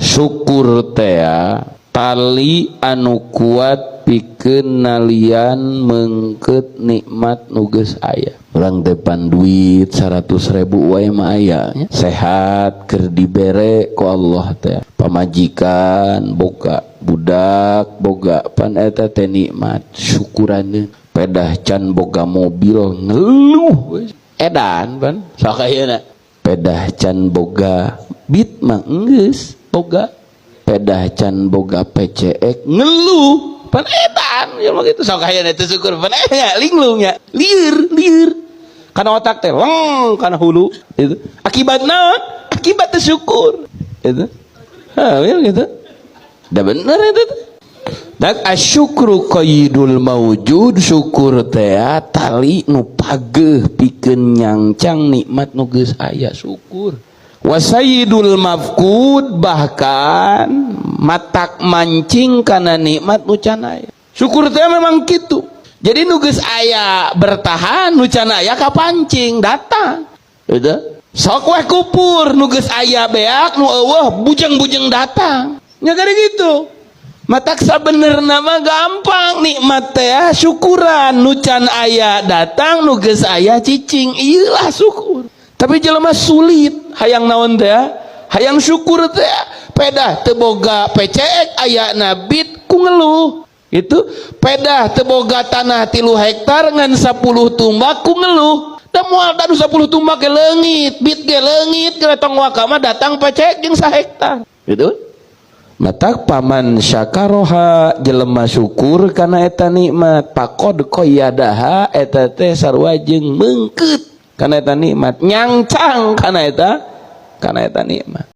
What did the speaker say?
Syukur teh tali anu kuat pikeun nalian meungkeut nikmat nu geus aya. Urang teh pan duit 100 ribu wae mah aya nya. Sehat keur dibere ku Allah teh. Pamajikan boga, budak boga, pan eta teh nikmat, syukuraneun. Pedah can boga mobil ngeluh edan pan sok ayeuna. Pedah can boga Beat mah enggeus boga. Pedah can boga PCX ngeluh, pan edan ya mah gitu sok ayeuna teu syukur, pan nya linglung nya, lieur lieur kana otak teh, leng kana hulu itu. Akibat naon? Akibat teu syukur itu. Ha, gitu da, bener itu. Dan asyukru qaidul maujud, syukur teh tali nu pageuh pikeun nyangcang nikmat nu geus aya, syukur. Wasayidul mafqud, bahkan matak mancing kana nikmat nu can aya. Syukur teh memang kitu. Jadi nu geus aya bertahan, nu can aya kapancing datang. Gitu. Sok weh kupur, nu geus aya beak, nu euweuh bujeng-bujeng datang. Nya gede gitu. Matak sabenerna mah gampang, nikmat teh syukuran, nu can aya datang, nu geus aya cicing, iyalah syukur. Tapi jelema sulit hayang naon teh, hayang syukur teh. Pedah teu boga PCX, ayana Beat ku ngeluh itu. Pedah teu boga tanah 3 hektar ngan 10 tumbak ku ngeluh. Da moal da 10 tumbak ge leungit, Beat ge leungit, ge tong waka mah datang PCX jeung 1 hektar gitu. Matak faman syakaroha, jelema syukur kana eta nikmat, faqod qayyadaha, eta teh sarua jeung meungkeut kana eta nikmat, nyangcang kana eta nikmat.